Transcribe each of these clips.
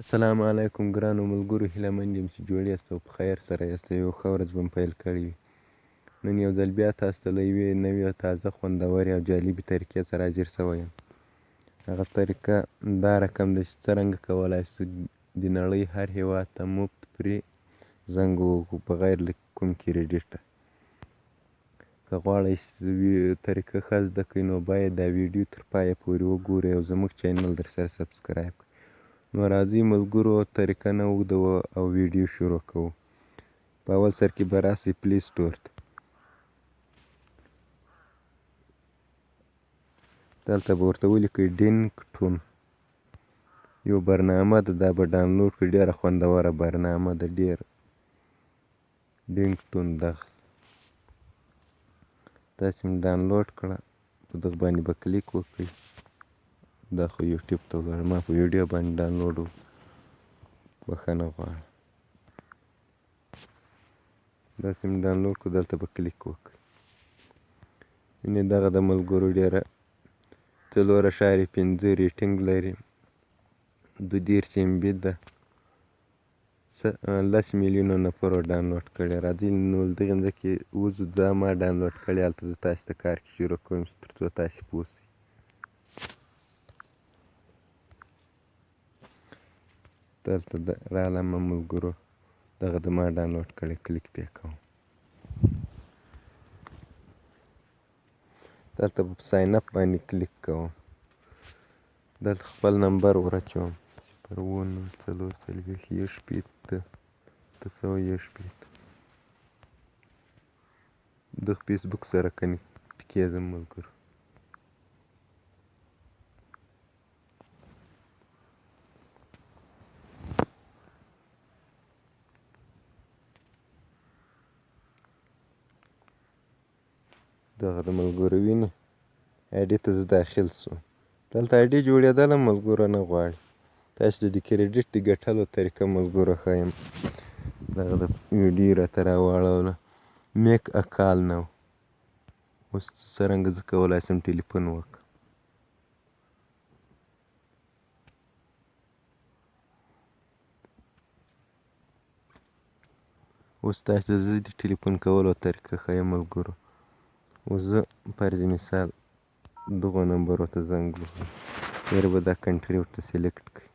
السلام علیکم ګرانو ملګرو، هیله مند یم چې جوړ یاست او په خیر سره یاست. یو ښه ورځ به مو پیل کړې وي. نن یو ځل بیا تاسو ته له یوې نوې او تازه خوندورې او جالبې طریقې سره حاضر شوی یم. هغه طریقه دا رقم ده چې څرنګه کولای شو د نړۍ هر هیواد ته مفت free زنګ ووهو بغیر له کوم کریډیټه. که غواړئ چې طریقه ښه زده کړئ نو باید دا ویډیو تر پایه پورې وګورئ او زموږ channel در سره subscribe کړئ. نو راځئ ملګرو، طریقه نه اوږدوو او ویډیو شروع کوو. په اول سر کې به راسئ Play Store ته، دلته به ورته ولیکئ Dingtone. یو برنامه ده، دا به ډاونلوډ کړئ، ډېره خوندوره برنامه ده، ډېر Dingtone دغه تاسې مې ډاونلوډ کړه. په دغه باندې به کلیک وکړئ. دا خو یوټیوب ته ولاړ، ما په ویډیو باندې ډاونلوډ و، بښنه غواړم. داسې مې ډاونلوډ کړو، دلته به کلیک وکړئ. وینئ دغه د ملګرو ډېره 4.5 rating لري، 32 MB ده، 10 میلیونه نفرو ډاونلوډ کړی. راځئ نو له دغې مځکې وځو، دا ما ډاونلوډ کړې، هلته زه تاسې ته کار کې شروع کوم تر څو تاسې پوه شئ. دلته رالمه ملګرو، دغه د ما ډاونلوډ کړی، کلیک پې کوم. دلته په sign up باندې کلیک کوم، دلته خپل نمبر ور اچوم، 0 7 9 4 40 61 861. د فیسبوک سره connect کېږم ملګرو. دغه د ملګرو ویني ID ته زه داخل شوم. دلته ID جوړېدل هم ملګرو نه غواړي. تاسو ته د کریډیټ د ګټلو طریقه ملګرو ښایم. دغه د ویډیو راته راواړوله، make a call now. اوس څرنګه زه کولای شم ټلیفون وکړم؟ اوس تاسو ته زه د ټلیفون کولو طریقه ښایم ملګرو. اوس زه فرض مثال دغو نمبرو ته زنګ وهم، ډېر به دا country ورته select کړئ.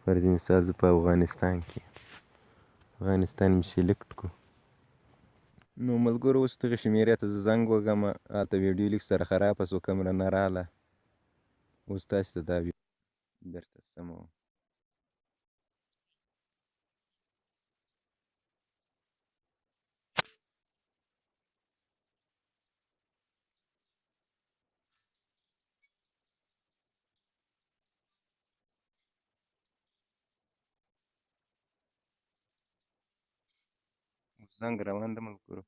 فرض مثال زه په افغانستان کې، افغانستان مې select کړو. نو ملګرو اوس دغې شمېرې ته زه زنګ وږم، هلته ویډیو لیک سره خرابه شوه، کمره نه راغله. اوس تاسې ته دا درته سموم. زنګ روان ده ملګرو.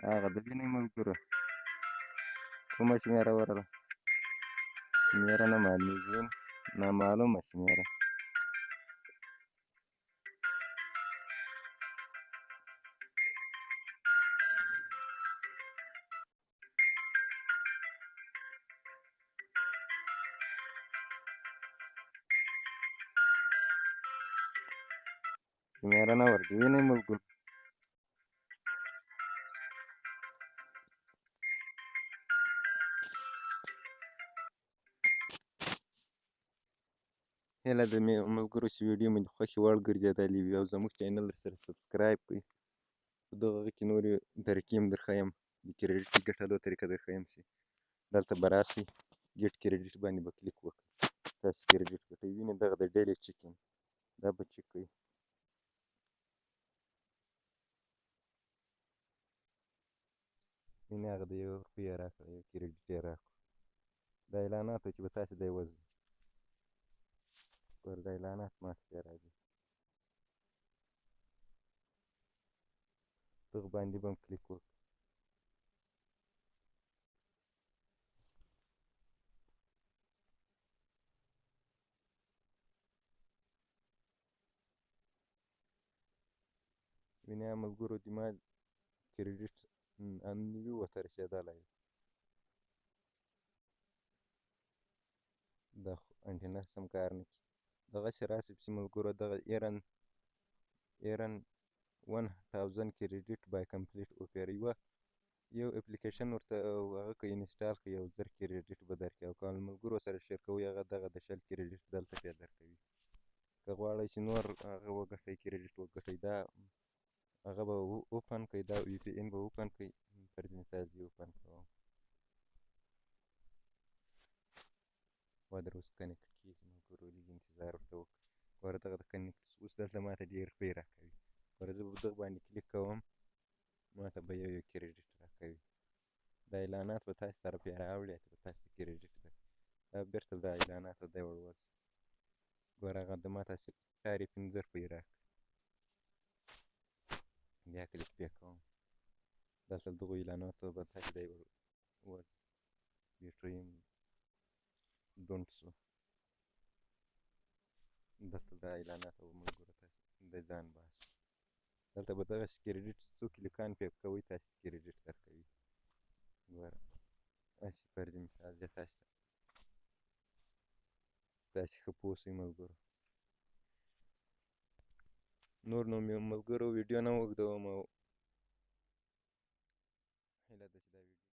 هغه د وینئ ملګرو کومه شمېره ورغله؟ شمېره نه معلومېږي، نامعلومه شمېره. شمېره نه ورځي، وینئ ملګرو. هیله ده ملګرو چې ویډیو مو د خوښې وړ ګرځېدلې وي او زموږ channel در سره subscribe کړئ. په دغه کې نورې طریقې هم درښیم، د کریډیټ ګټلو طریقه درښیم چې دلته به راسئ، get credit باندې به کلیک وکړئ، تاسې کریډیټ ګټئ. وینئ دغه د daily check-in، دا به چک کړئ. وینئ هغه د یو روپۍ یې راکړه، یو کریډیټ یې راکړو. دا اعلاناتو کې به تاسې دی وځئ، ګوره دا اعلانات ماته پرې راځي. دغه باندې به هم کلیک وکړئ. وینیا ملګرو د ما کریډیټ 90 ته رسېدلی. دا خو انټینا سم کار نه کوي. دغسې راسي پسې ملګرو، دغه earn 1000 credit by complete offer، یوه یو اپلیکیشن ورته هغه که install کړئ، یو 1000 کریډیټ به درکړي، او که له ملګرو سره share کوئ هغه دغه د 20 کریډیټ دلته پرې درکوي. که غواړئ چې نور هغه وګټئ، کریډیټ وګټئ، دا هغه به open کړئ، دا VPN به open کړئ. فرض مثال زه open کوم، ودر اوس connect کېږي ملګرو، لږ انتظار ورته وکړئ. ګوره دغه د connect اوس دلته ماته ډېر روپۍ راکوي. ګوره زه به دغه باندې کلیک کوم، ماته به یو یو کریډیټ راکوي. دا اعلانات به تاسو ته پرې راوړي چې به تاسو ته کریډیټ درکړي. دا بېرته دا اعلانات دی وروځي. ګوره هغه د ما تاسو 5.5 روپۍ راکړي. بیا کلیک پرې کوم، دلته دغو اعلاناتو به تاسو دی وروځي. بیټرۍ ډونټ سو، دلته دا اعلانات او ملګرو تاسو د ځان باسي. دلته به دغسې کریډیټ څو کلیکان پرې کوئ، تاسو ته کریډیټ درکوي. ګوره هسې فرض مثال دی تاسو ته، چې تاسې ښه پوه شئ ملګرو. نور نو ملګرو ویډیو نه اوږدوم، او هیله ده چې دا ویډیو